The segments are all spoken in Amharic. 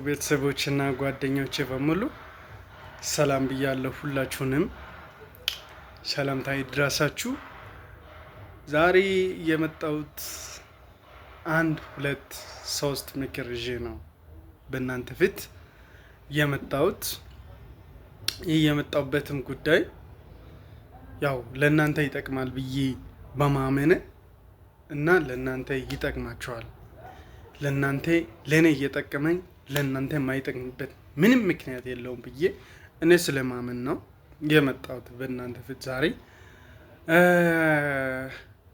ቤተሰቦችና ጓደኞቼ በሙሉ ሰላም ብያለሁ። ሁላችሁንም ሰላምታ ይድረሳችሁ። ዛሬ የመጣሁት አንድ ሁለት ሶስት ምክር ይዤ ነው በእናንተ ፊት የመጣሁት። ይህ የመጣሁበትም ጉዳይ ያው ለእናንተ ይጠቅማል ብዬ በማመን እና ለእናንተ ይጠቅማችኋል፣ ለእናንተ ለእኔ እየጠቀመኝ ለእናንተ የማይጠቅምበት ምንም ምክንያት የለውም ብዬ እኔ ስለማመን ነው የመጣሁት በእናንተ ፊት ዛሬ።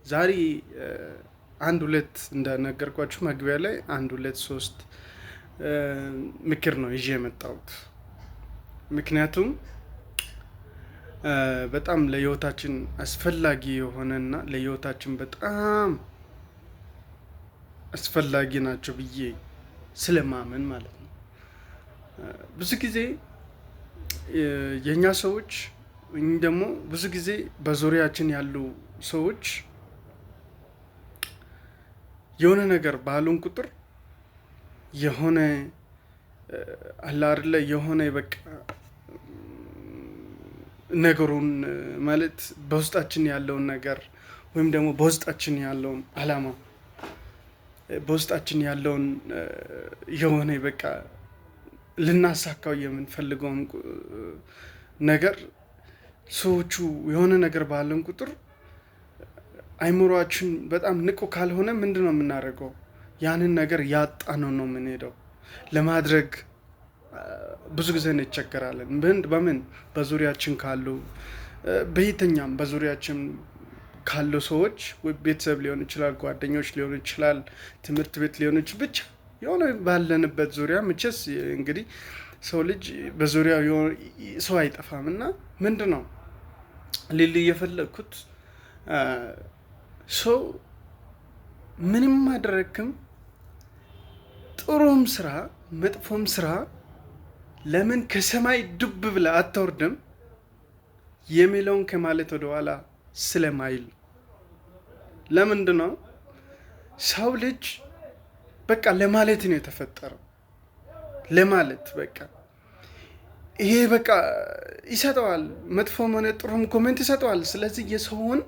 ዛሬ አንድ ሁለት እንደነገርኳችሁ መግቢያ ላይ አንድ ሁለት ሶስት ምክር ነው ይዤ የመጣሁት። ምክንያቱም በጣም ለህይወታችን አስፈላጊ የሆነና ለህይወታችን በጣም አስፈላጊ ናቸው ብዬ ስለማመን ማለት ነው። ብዙ ጊዜ የእኛ ሰዎች ወይም ደግሞ ብዙ ጊዜ በዙሪያችን ያሉ ሰዎች የሆነ ነገር ባሉን ቁጥር የሆነ አለ አይደለ፣ የሆነ በቃ ነገሩን ማለት በውስጣችን ያለውን ነገር ወይም ደግሞ በውስጣችን ያለውን አላማ፣ በውስጣችን ያለውን የሆነ በቃ ልናሳካው የምንፈልገውን ነገር ሰዎቹ የሆነ ነገር ባለን ቁጥር አይምሯችን በጣም ንቁ ካልሆነ ምንድን ነው የምናደርገው? ያንን ነገር ያጣነው ነው የምንሄደው። ለማድረግ ብዙ ጊዜ እንቸገራለን። በምን በዙሪያችን ካሉ፣ በየትኛም በዙሪያችን ካሉ ሰዎች፣ ቤተሰብ ሊሆን ይችላል፣ ጓደኞች ሊሆን ይችላል፣ ትምህርት ቤት ሊሆን ይችላል፣ ብቻ የሆነ ባለንበት ዙሪያ መቼስ እንግዲህ ሰው ልጅ በዙሪያው ሰው አይጠፋም። እና ምንድን ነው ልል የፈለግኩት፣ ሰው ምንም አደረግክም፣ ጥሩም ስራ መጥፎም ስራ፣ ለምን ከሰማይ ዱብ ብለህ አትወርድም የሚለውን ከማለት ወደኋላ ስለማይል። ለምንድን ነው? ሰው ልጅ በቃ ለማለት ነው የተፈጠረው። ለማለት በቃ ይሄ በቃ ይሰጠዋል፣ መጥፎም ሆነ ጥሩም comment ይሰጠዋል። ስለዚህ የሰውን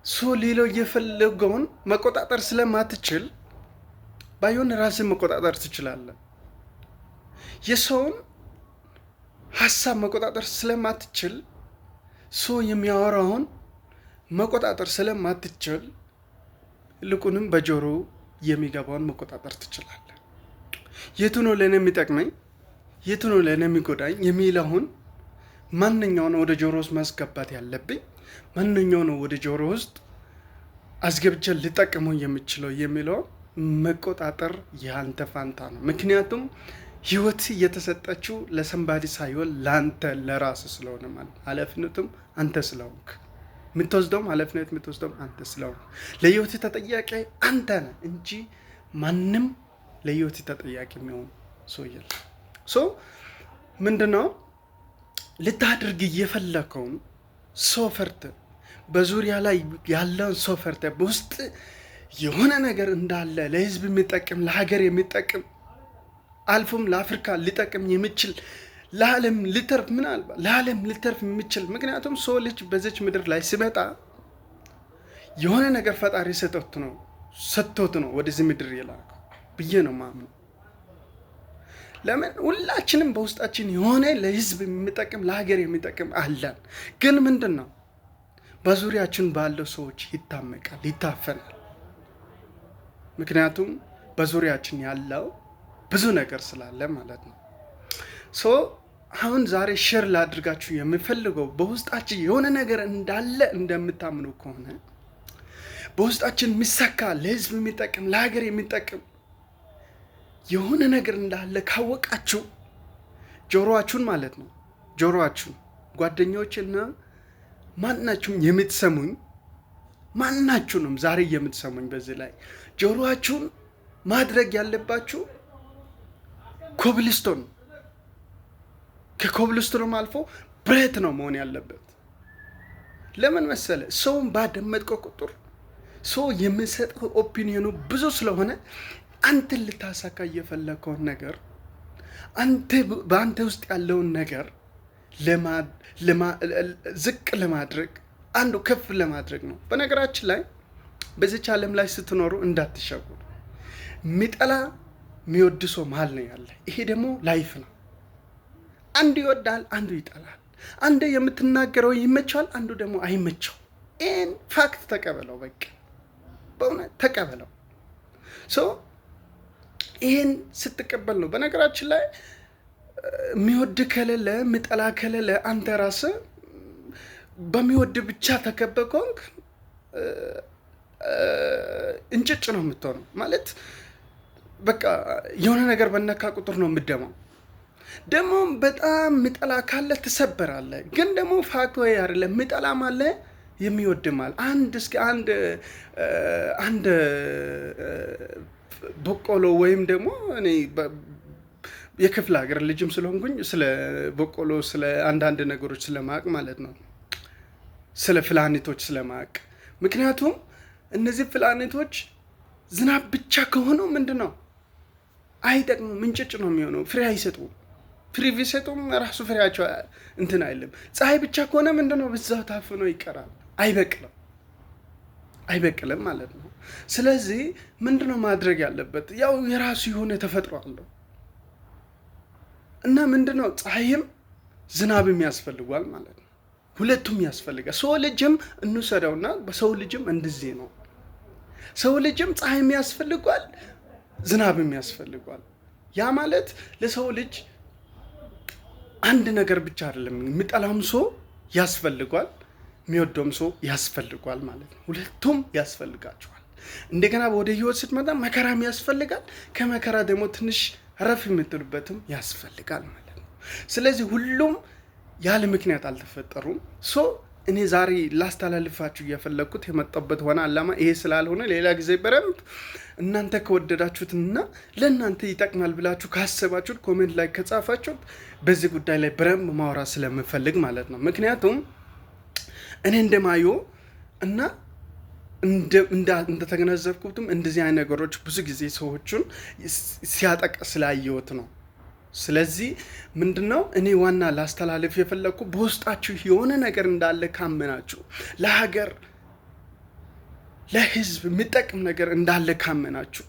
ሰው ሌላው የፈለገውን መቆጣጠር ስለማትችል ባይሆን ራስን መቆጣጠር ትችላለህ። የሰውን ሀሳብ መቆጣጠር ስለማትችል፣ ሰው የሚያወራውን መቆጣጠር ስለማትችል፣ ይልቁንም በጆሮ የሚገባውን መቆጣጠር ትችላለህ። የቱ ነው ለእኔ የሚጠቅመኝ፣ የቱ ነው ለእኔ የሚጎዳኝ የሚለውን፣ ማንኛው ነው ወደ ጆሮ ውስጥ ማስገባት ያለብኝ፣ ማንኛው ነው ወደ ጆሮ ውስጥ አስገብቼ ልጠቀመው የምችለው የሚለውን መቆጣጠር የአንተ ፋንታ ነው። ምክንያቱም ህይወት የተሰጠችው ለ somebody ሳይሆን ለአንተ ለራስህ ስለሆነ ማለት ኃላፊነቱም አንተ ስለሆንክ፣ የምትወስደውም ኃላፊነት የምትወስደውም አንተ ስለሆንክ፣ ለህይወት ተጠያቂ አንተ ነህ እንጂ ማንም ለህይወት ተጠያቂ የሚሆን ሰው የለም። So ምንድነው ልታድርግ እየፈለከውን ሰው ፈርተህ፣ በዙሪያ ላይ ያለውን ሰው ፈርተህ፣ በውስጥ የሆነ ነገር እንዳለ፣ ለህዝብ የሚጠቅም፣ ለሀገር የሚጠቅም፣ አልፎም ለአፍሪካ ሊጠቅም የሚችል፣ ለዓለም ሊተርፍ፣ ምናልባት ለዓለም ሊተርፍ የሚችል፣ ምክንያቱም ሰው ልጅ በዚች ምድር ላይ ሲመጣ የሆነ ነገር ፈጣሪ ሰጥቶት ነው ወደዚህ ምድር የላከው ብዬ ነው ማምነው። ለምን ሁላችንም በውስጣችን የሆነ ለህዝብ የሚጠቅም፣ ለሀገር የሚጠቅም አለን። ግን ምንድን ነው፣ በዙሪያችን ባለው ሰዎች ይታመቃል፣ ይታፈናል። ምክንያቱም በዙሪያችን ያለው ብዙ ነገር ስላለ ማለት ነው። So አሁን ዛሬ share ላድርጋችሁ የምፈልገው፣ በውስጣችን የሆነ ነገር እንዳለ እንደምታምኑ ከሆነ፣ በውስጣችን የሚሳካ፣ ለህዝብ የሚጠቅም፣ ለሀገር የሚጠቅም የሆነ ነገር እንዳለ ካወቃችሁ፣ ጆሮአችሁን ማለት ነው፣ ጆሮአችሁን ጓደኞችና ማናችሁም የምትሰሙኝ፣ ማናችሁንም ዛሬ የምትሰሙኝ፣ በዚህ ላይ ጆሮአችሁን ማድረግ ያለባችሁ ኮብልስቶን፣ ከኮብልስቶንም አልፎ ብረት ነው መሆን ያለበት። ለምን መሰለ? ሰውን ባደመጥከው ቁጥር ሰው የሚሰጠው opinion ኑ ብዙ ስለሆነ አንተን ልታሳካ እየፈለግከውን ነገር፣ አንተ በአንተ ውስጥ ያለውን ነገር ዝቅ ለማድረግ፣ አንዱ ከፍ ለማድረግ ነው። በነገራችን ላይ በዚች ዓለም ላይ ስትኖሩ እንዳትሸወዱ። የሚጠላ የሚወድ ሰው መሀል ነው ያለ። ይሄ ደግሞ life ነው። አንዱ ይወዳል፣ አንዱ ይጠላል። አንዱ የምትናገረው ይመቸዋል፣ አንዱ ደግሞ አይመቸው። ይህን fact ተቀበለው፣ በቃ በእውነት ተቀበለው። So ይህን ስትቀበል ነው። በነገራችን ላይ የሚወድ ከሌለ፣ የሚጠላ ከሌለ፣ አንተ ራስህ በሚወድ ብቻ ተከበህ ከሆንክ እንጭጭ ነው የምትሆነው። ማለት በቃ የሆነ ነገር በነካ ቁጥር ነው የምደማው። ደግሞ በጣም ምጠላ ካለ ትሰበራለህ። ግን ደግሞ fact ወይ አይደለም፣ ምጠላም አለ የሚወድም አለ። አንድ እስኪ አንድ በቆሎ ወይም ደግሞ እኔ የክፍለ ሀገር ልጅም ስለሆንኩኝ ስለ በቆሎ፣ ስለ አንዳንድ ነገሮች ስለማቅ ማለት ነው፣ ስለ ፕላኔቶች ስለማቅ። ምክንያቱም እነዚህ ፕላኔቶች ዝናብ ብቻ ከሆኑ ምንድን ነው? አይጠቅሙም፣ እንጭጭ ነው የሚሆነው፣ ፍሬ አይሰጡም። ፍሬ ቢሰጡም ራሱ ፍሬያቸው እንትን አይልም። ፀሐይ ብቻ ከሆነ ምንድን ነው? በዛው ታፍኖ ይቀራል፣ አይበቅልም፣ አይበቅልም ማለት ነው። ስለዚህ ምንድነው ማድረግ ያለበት? ያው የራሱ የሆነ ተፈጥሮ አለው እና ምንድነው ፀሐይም ዝናብም ያስፈልጓል ማለት ነው። ሁለቱም ያስፈልጋል። ሰው ልጅም እንውሰደውና በሰው ልጅም እንደዚህ ነው። ሰው ልጅም ፀሐይም ያስፈልጓል፣ ዝናብም ያስፈልጓል። ያ ማለት ለሰው ልጅ አንድ ነገር ብቻ አይደለም። የሚጠላም ሰው ያስፈልጓል፣ የሚወደውም ሰው ያስፈልጓል ማለት ነው። ሁለቱም ያስፈልጋቸዋል። እንደገና ወደ ህይወት ስትመጣ መከራም ያስፈልጋል። ከመከራ ደግሞ ትንሽ ረፍ የምትሉበትም ያስፈልጋል ማለት ነው። ስለዚህ ሁሉም ያለ ምክንያት አልተፈጠሩም። So እኔ ዛሬ ላስተላልፋችሁ እየፈለግኩት የመጣሁበት ዋና ዓላማ ይሄ ስላልሆነ ሌላ ጊዜ በደንብ እናንተ ከወደዳችሁትና ለእናንተ ይጠቅማል ብላችሁ ካሰባችሁት፣ comment ላይ ከጻፋችሁት በዚህ ጉዳይ ላይ በደንብ ማውራት ስለምፈልግ ማለት ነው። ምክንያቱም እኔ እንደማየው እና እንደተገነዘብኩትም እንደዚህ አይነት ነገሮች ብዙ ጊዜ ሰዎቹን ሲያጠቃ ስላየሁት ነው። ስለዚህ ምንድነው እኔ ዋና ላስተላልፍ የፈለግኩ፣ በውስጣችሁ የሆነ ነገር እንዳለ ካመናችሁ፣ ለሀገር ለሕዝብ የሚጠቅም ነገር እንዳለ ካመናችሁ፣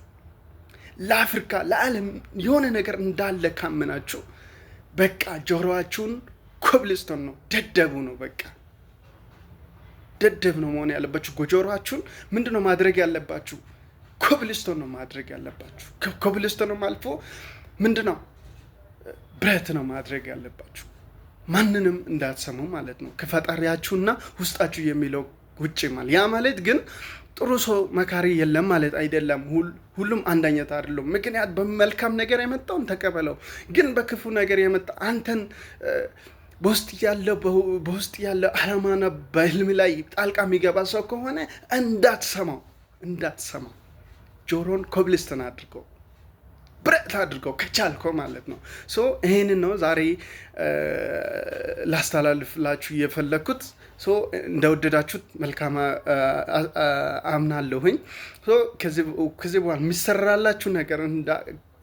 ለአፍሪካ ለዓለም የሆነ ነገር እንዳለ ካመናችሁ፣ በቃ ጆሮአችሁን ኮብልስቶን ነው፣ ደደቡ ነው፣ በቃ ደደብ ነው መሆን ያለባችሁ። ጆሮአችሁን ምንድነው ማድረግ ያለባችሁ? ኮብልስቶን ነው ማድረግ ያለባችሁ። ኮብልስቶንም አልፎ ምንድነው ብረት ነው ማድረግ ያለባችሁ። ማንንም እንዳትሰሙ ማለት ነው ከፈጣሪያችሁና ውስጣችሁ የሚለው ውጭ ማለት። ያ ማለት ግን ጥሩ ሰው መካሪ የለም ማለት አይደለም። ሁሉም አንድ አይነት አይደሉም። ምክንያት በመልካም ነገር የመጣውን ተቀበለው፣ ግን በክፉ ነገር የመጣ አንተን በውስጥ ያለ አላማና በህልም ላይ ጣልቃ የሚገባ ሰው ከሆነ እንዳትሰማው፣ እንዳትሰማው። ጆሮን ኮብልስቶን አድርገው፣ ብረት አድርገው ከቻልከው ማለት ነው። So ይህንን ነው ዛሬ ላስተላልፍላችሁ የፈለግኩት። So እንደወደዳችሁት መልካም አምናለሁኝ። So ከዚህ በኋላ የሚሰራላችሁ ነገር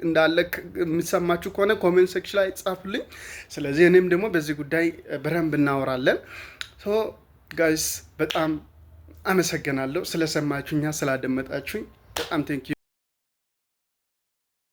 እንዳለ የሚሰማችሁ ከሆነ comment section ላይ ጻፉልኝ። ስለዚህ እኔም ደግሞ በዚህ ጉዳይ በደንብ እናወራለን። So guys፣ በጣም አመሰግናለሁ ስለሰማችሁኛ ስላደመጣችሁኝ በጣም thank you።